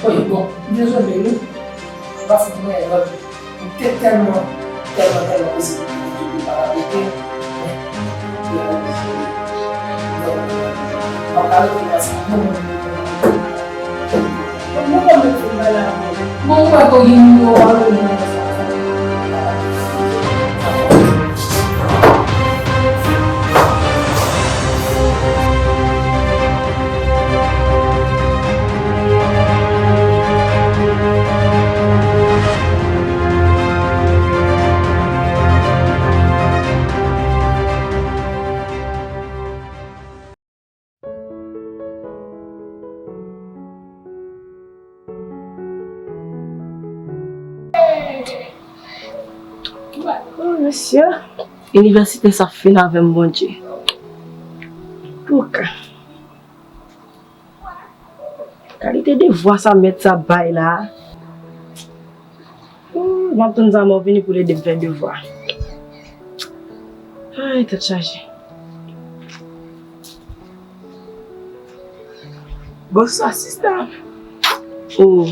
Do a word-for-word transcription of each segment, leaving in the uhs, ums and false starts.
Wi, bon, m dezole wi. M pa fout mwen, m te tèlman, tèlman, tèlman prese pou m te pa repete. Mwen pa rete nan sa. Bon, mwen pa mete bagay la. Bon, ou wè ke gen moun yo pa rete nan sa. Oh, mesye, inivèsite sa fin avè m, Bondye. Pouka? Kalite devwa sa mèt sa bay la. Ooh, m ap tann Zamò vini pou l ede m fè devwa. Ay, tèt chaje. Bonswa, sista. Oh,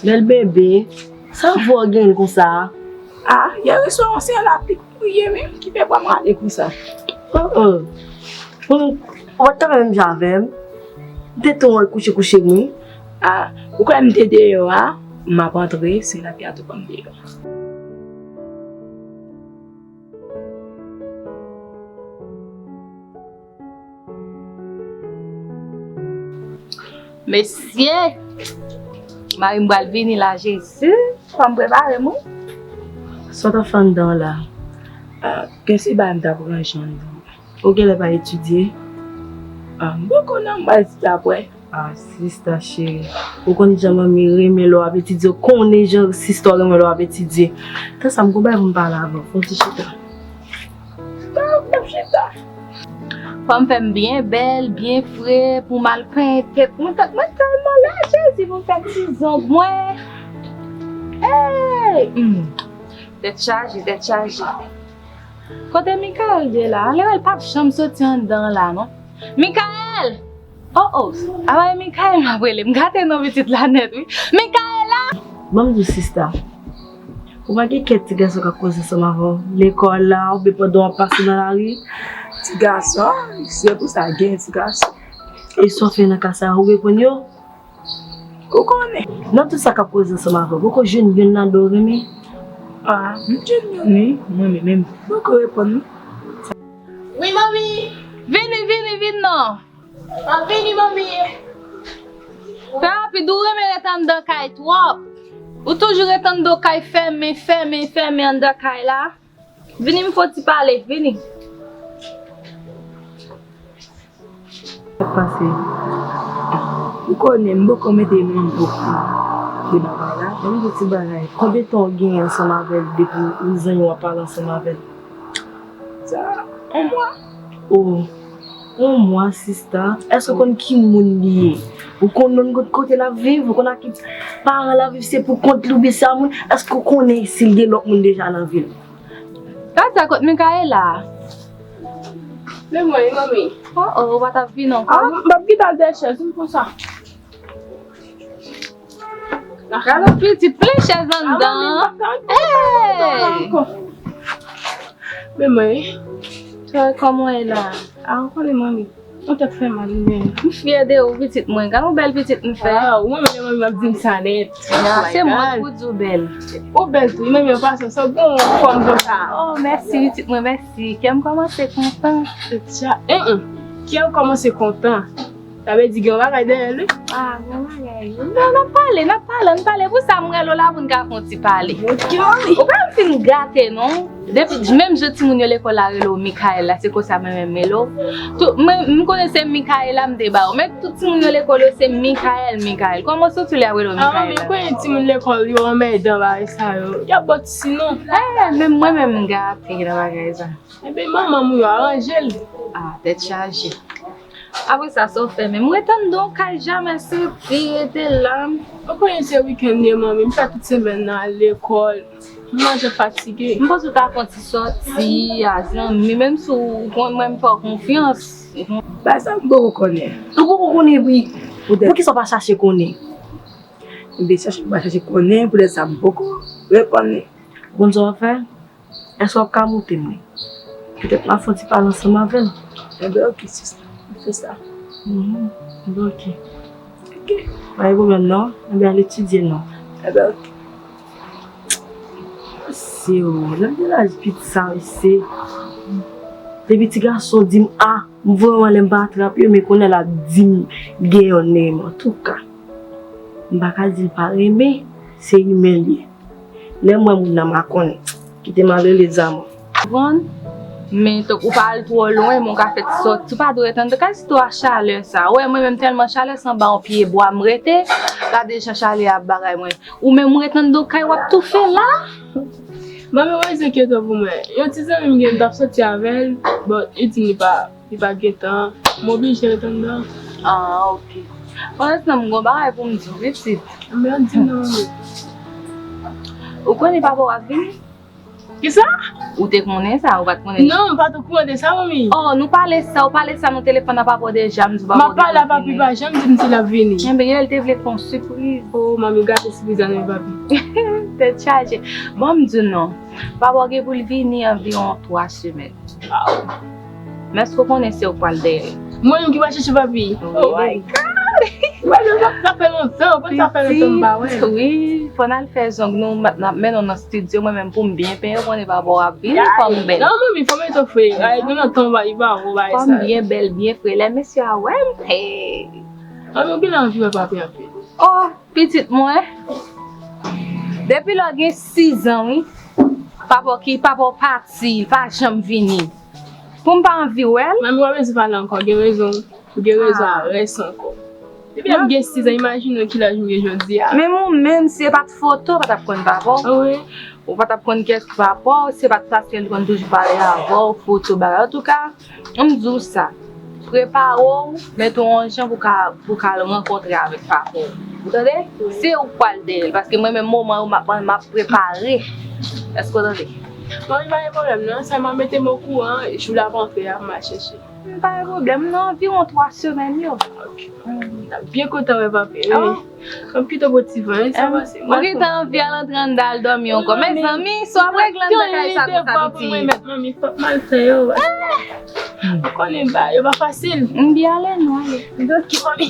bèl bebe. Sa vwa w gen konsa? Ah, yè swa se lapli k priye menm ki fè vwa m rale konsa. Oh, oh. Bon, ou pa t ka fè menm jan avè m. M te tou kouche kouche m wi. Ah, ou kwè m te deyò a? M ap antre, se lapli a tou pran m deyò. Mesye! Mari m pral vini la, Jezi. Fò m prepare m wi. Sa w t ap fè anndan la? Ah, gen ti bagay m t ap ranje anndan. Ou genlè pa etidye? Ah, m poko non, m pral etidye apre. Ah, sista cheri, ou konn jan manmi renmen lè w ap etidye, ou konnen jan sista w renmen lè w ap etidye. Tan sa, m gon bagay pou m pale avè w, fè yon ti chita. Fò m fè m byen bèl, byen fre, pou m al penyen tèt mwen. Tèt mwen tèlman laj, Jezi, pou m fè ti zong mwen. Hey! Hmm. Tèt chaje, tèt chaje. Kote Michael ye la? Anlè l p ap janm soti anndan la, non. Michael! Oh, oh, a pa e Michael m ap rele. M gate non pitit la nèt, wi. Michaela! Ban m di w, sista. Ou pa gen kèk ti gason k ap koze ansanm avè w lekòl la, oubyen pandan w ap pase nan lari? Ti gason, se pou sa gen ti gason. E sa w fè nan ka sa a, ou reponn yo? Ou konnen. Nan tout sa k ap koze ansanm avè w, poko jwenn youn ladan w renmen? Ah, m jwenn youn wi, mwen menm, men m poko reponn non. Wi, manmi. Vini, vini, vin non. M ap vini, manmi. Fè rapid, ou renmen ret anndan kay twòp. Ou toujou ret anndan kay fèmen, fèmen, fèmen anndan kay la. Vini, m fè w ti pale, vini. Sa k pase? Ou konnen, m poko mete non m pou de bagay la. Ban m di w ti bagay. Konbyen tan w genyen ansanm avè l depi ou zanmi w ap pale ansanm avè l? Sa, yon mwa. Oh, yon mwa, sista. Èske w konn ki moun li ye? Ou konn, ou konn kote l ap viv? Ou konn ak ki paran l ap viv? Se pou kont li oubyen se a moun? Èske w konnen si l gen lòt moun deja nan vi l? Gad sa, kot Michaela? Men mwen, wi, manmi. Oh, oh, ou pa t ap vin ankò? Ah, m p ap kite al dèyè chèz, m konsa. Gade pitit, plen chèz anndan. Hey! Men mwen, wi. Kòman w ye la? Ah, ou konnen, manmi. Yon tèt fè mal, men. M fyè de ou, pitit mwen. Gade yon bèl pitit m fè. Ah, ou menm, lè manmi m ap di m sa nèt. Ya, se mwen pou di w bèl. Ou bèl tou, menm yon fason, sa bon fòm konsa. Oh, mèsi, pitit mwen, mèsi. Kè m kòmanse kontan. Tèt chaje. Kè m kòmanse kontan. Sa vle di gen yon bagay dèyè l, wi. Ah, gen yon bagay, wi. Non, n ap pale, n ap pale, n pale. Pou sa, m rele w la pou n ka fè yon ti pale. Ok, manmi. Ou pa fin gate, non. Depi, menm jan timoun yo lekòl la rele w Michaela, se konsa mwen menm m rele w. Tout, mwen, m konnen se Michaela m te ba w, men tout timoun yo lekòl yo se Michael, Michael. Kòman w santi w lè y ap rele w Michaela? Ah, manmi, ou konnen timoun lekòl yo anmèdan bagay sa yo. Y ap ba w ti non. Eh, menm mwen menm m gate nan bagay sa. Ebyen, manman m yo aranje l. Ah, tèt chaje. Apre sa, sa w fè menm? Ret anndan w kay, jamè soti, rete la. Ou konnen se wikenn ye, manmi. M fè tout semèn nan al lekòl. M manje fatige. M panse w ta fè yon ti sòti a zanmi, menm si w konn mwen, m fè w konfyans. Bagay sa m poko konnen. Ou poko konnen, wi. Poutèt. Poukisa w pa chache konnen? M te chache, m pa chache konnen, poutèt sa m poko reponn li. Ou konn sa w ap fè? Èske w ap ka moute m li? Petèt m ap fè yon ti pale ansanm avè l. Enben, oke, sista. Fè sa. Mhm. Enben, oke. Oke. Pa gen pwoblèm, non. Enben, al etidye, non. Enben, oke. Se ou, lè m te laj piti sa, mesye. Depi ti gason di m, a, m voye w anlè m pa atrap yo, men kounye a l ap di m gen yon nèg. Antouka, m pa ka di l pa renmen, se imen l ye. Lè m wè moun nan, m a konnen. Kite m al rele Zama. Konprann? Men tankou w pa al twò lwen, men w ka fè ti sòti. Ou pa dwe ret anndan kay sitou a chalè sa. Ou wè mwen menm tèlman chalè sa anba yon pye bwa m rete. Gade jan chalè a ap bagay mwen. Ou menm ou ret anndan kay w ap toufe la. Manmi, ou enkyete pou mwen. Yon ti zanmi m gen, m t ap soti avè l, but li di m li pa, li pa gen tan. M oblije ret anndan. Ah, oke. Pandan se tan, m gon bagay pou m di w, pitit. Men di m non, manmi. Ou konnen papa w ap vini? Kisa? Ou te konnen sa, ou pa t konnen? Non, m pa t okouran de sa, manmi. Oh, nou pale sa, ou pale sa nan telefòn nan papa w deja, m di w papa w gen pou vini. M ap pale a papi, pa janm di m si l ap vini. Enben, lè l te vle fè yon sipriz. Oh, manmi, gate sipriz la nan men papi. Tèt chaje. Bon, m di w non. Papa w gen pou l vini anviwon twa semèn. Wow. Men èske w konnen se ou k pral dèyè l? Mwen menm ki pral chèche papi? Oh my God! Mwen menm, sa, sa fè lontan, ou konn sa fè lontan m pa wè l. Pitit, wi, fò n al fè zong nou, n ap mennen w nan estidyo, mwen menm pou m byen penyen, ou konnen papa w ap vini, fò m bèl. Non, manmi, fò m etofre. Ay, gen lontan m pa, li pa vo bagay sa. Fò m byen bèl, byen fre, lè mesye a wè m, hey! Manmi, ou genlè anvi wè papi anpil. Oh! Pitit mwen, depi lè w gen sizan, wi, papa w ki, papa w pati, li pa janm vini. Pou m pa anvi wè l. Manmi, w ap bezwen pale ankò, gen rezon, gen rezon a rès ankò. Depi lè m gen sizan, imajine w ki laj m gen jodi a. Menm ou menm, si se pa t foto, w pa t ap konn papa w. Ah wi. Ou pa t ap konn kiyès ki papa w, se pa t paske l konn toujou pale avè w, foto, bagay. Antouka, M di w sa, prepare w, mete w yon jan pou ka, pou ka al rankontre avèk papa w. Ou tande? Se ou k pral dèyè l, paske mwen menm moman yo m ap, m ap prepare. Èske w tande? Bon, li pa gen pwoblèm non, sèlman mete m okouran, jou l ap antre a, m al chèche. M pa gen pwoblèm non, anviwon twa semèn yo. Ok. M ap byen kontan wè papi wi. An kit ou pou ti van, sa pase. Ou gentan anvi al antre anndan al dòmi ankò. Mezanmi, sa w ap regle anndan kay sa konsa, pitit? Manmi, fòk m al fè yo. Ou konnen bagay yo pa fasil. M byen ale, nou ale. Ok, manmi.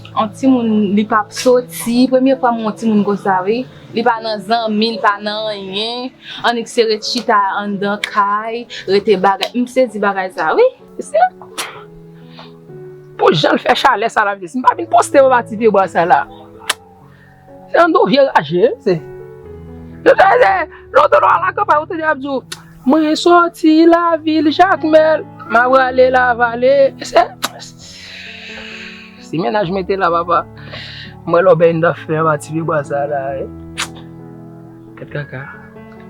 Yon timoun, li p ap soti. Premye fwa m wè yon timoun konsa, wi. Li pa nan zanmi, li pa nan anyen. Annik se ret chita anndan kay, rete bagay. M sezi bagay sa, wi. Mesye, pou jan l fè chalè sa la, mesye, si m pa vin poste anba ti pye bwa sa la, se yon do vye raje, mesye. Yo ta se lontan lè w al akanpay, ou tande y ap di w, mwen soti lavil Jakmèl, m a prale Lavale. Mesye, si mennaj mwen te la, papa, m wè lè w bèy n t ap fè anba ti pye bwa sa la, wi. Kèt kaka.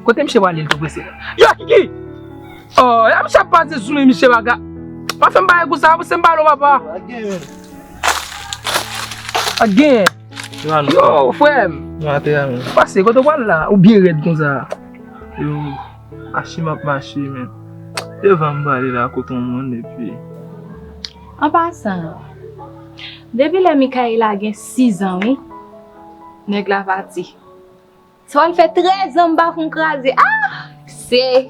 Kote misye prale l tou prese? Yo, Kiki! Oh, ya misye ap pase sou men misye baga. Pa fè m bagay konsa, se m pale w papa. Again. Yo, frè m. Pase, kote w pral la? Ou byen rèd konsa. Yo, mache m ap mache, men. Devan m prale la, kote yon moun, epi. An pasan, depi lè Mikaela gen sizan, wi, nèg la pati. Sa pral fè trèzan m pa fon kraze. Ah! Se.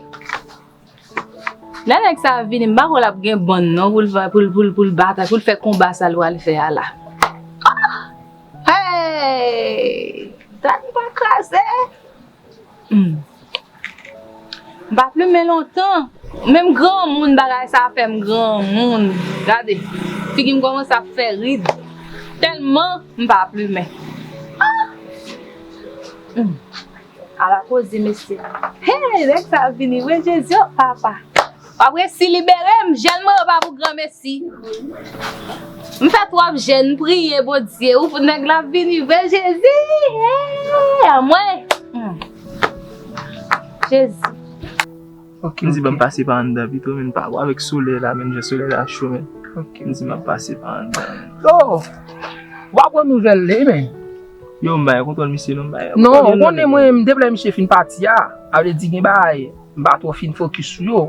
Lè nèg sa a vini, m pa kwè l ap gen bann non pou l, pou l, pou l, pou l batay, pou l fè konba sa l pral fè a la. Ah! Hey! Dat m pa kraze. Hmm. M pa plimen lontan. Menm granmoun bagay sa fè m granmoun. Gade, figi m kòmanse ap fè rid. Tèlman m pa plimen. Ah! Hmm. Ala koze, mesye. Hey, nèg sa ap vini vre, Jezi, o papa. W ap resi libere m, jèn mwen yo pa pou granmesi. M fè twòp jèn, m priye Bondye, ou nèg la ap vini vre, Jezi. Hey, anmwe. Hmm. Jezi. Ok, m di ban m pase pa anndan pito, men pa avèk solèy la, men jan solèy la cho, men. Ok, m di m ap pase pa anndan. Yo! W ap pran nouvèl li, men. Yo, m bay kontwòl misye non, m bay. Non, ou konnen mwen, m depi lè misye fin pati a, a vle di gen bagay, m pa twò fin fokis sou yo.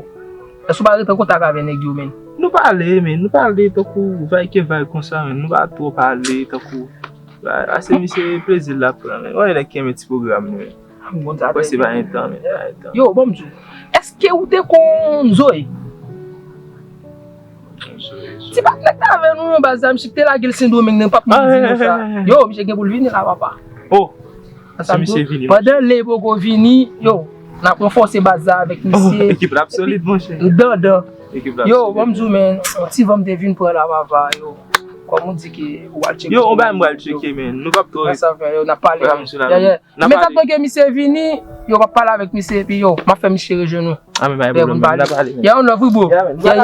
Èske ou pa ret an kontak avè nèg yo, men? Nou pale, men, nou pale tankou vay ke vay konsa, men, nou pa twò pale tankou Ba, a se misye plezi l ap pran, men. Wè, nèg ki renmen ti pwogram li, men. Bon, sa wè, se pa gen tan, men, pa gen tan. Yo, bon, m di w, èske ou te konn Zoe? Ti patnè k t avè nou, yo, baz la, misye ki te lage l Sendomeng, nan, p ap menm di nou sa. Yo, misye gen pou l vini la, papa. Oh, se misye vini. Pandan lè poko vini, yo, n ap ranfòse baz la avèk misye. Ekip la ap solid, monchè. Dandan. Yo, bon, m di w, men, ti van m te vin pran la, papa, yo. Kòm ou di ke ou al tcheke. Yo, on bagay m pral tcheke, men. Nou p ap twò ret. Sa fè, yo, n ap pale. N ap pale. Men sa t manke misye vini, yo p ap pale avèk misye, epi yo, m ap fè misye rejwenn ou. Ah, men pa gen pwoblèm, men n ap pale, men. Yeah, on love, wi, bro. Yeah, man. Yeah,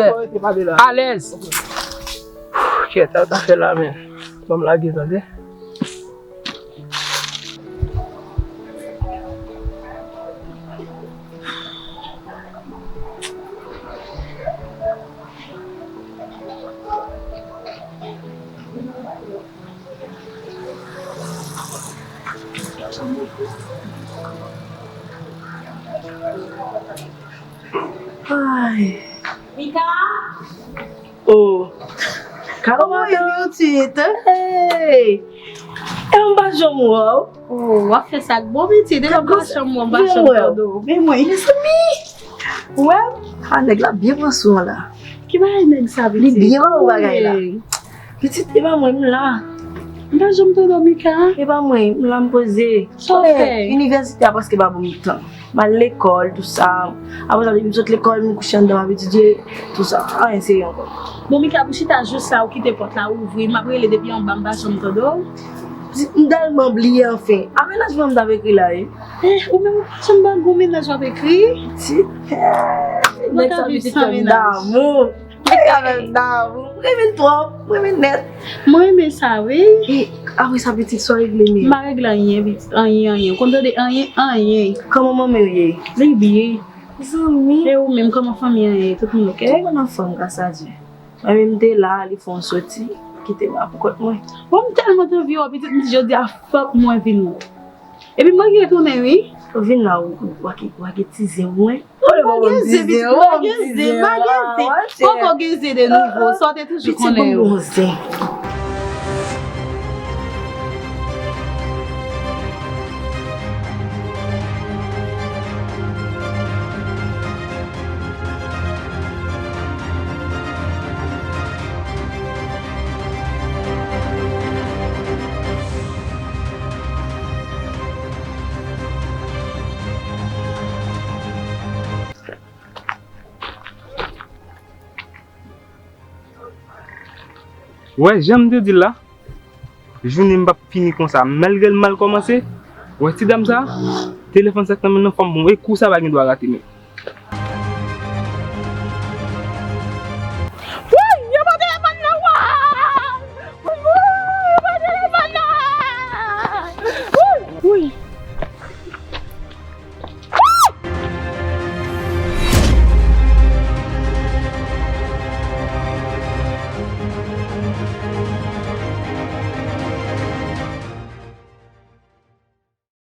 yeah. Alèz. Kèt, sa w ta fè la, men. Ban m lage, tande. Ay. Mika? Oh. Kòman w ye, pitit? Hey! E m pa janm wè w. Oh, w ap fè sa k bon, pitit. Depi m pa janm wè w, m pa janm tande w. Men mwen, mezanmi! Ou wè m? Ah, nèg la byen pran sou w la. Ki bagay nèg sa, pitit? Li byen pran bagay la. Pitit, e pa mwen, m la. M pa janm tande w, Mika. E pa mwen, m la, m poze. Sa w fè? Inivèsite a prèske pa ban m tan. M al lekòl, tou sa. Apre sa, depi m sot lekòl, m kouche anndan, m ap etidye, tou sa. Anyen serye ankò. Bon, Mika, pou chita jous la, ou kite pòt la ouvri, m ap rele depi anba, m pa janm tande w. M tèlman bliye, anfen. A mennaj mwen m t ap ekri la, wi. Eh, ou menm ou pa janm ba gwo mennaj w ap ekri? Ti, eh, nèg sa pitit fè m damou. Nèg sa fè m damou. M renmen l twòp, m renmen l nèt. Mwen renmen sa, wi. E, apre sa, pitit, sa w regle menm? M pa regle anyen, pitit, anyen, anyen. Ou konn tande anyen, anyen. Kòman manmi w ye? Li byen. Zanmi. E ou menm, kòman fanmi an ye? Tout moun oke? Tout moun anfòm, gras a Dye. Mwen menm m te la, li fè yon soti, kite m la pou kont mwen. Bon, m tèlman t anvi wè w, pitit, m di jodi a fòk mwen vin wè w. Epi m manke retounen, wi. Ou vin la, ou, ou ake, ou ake ti zen mwen. Ou pa gen zen, pitit, ou pa gen zen, pa gen zen. Poko gen zen de nouvo, sa w te toujou konnen yo. Pitit, bon, bon zen. Wè, jan m te di l la, jounen m p ap fini konsa. Malgre l mal kòmanse, wè ti dam sa, telefòn sa k nan men nan fanm bon, e kou sa pa gen dwa rate menm.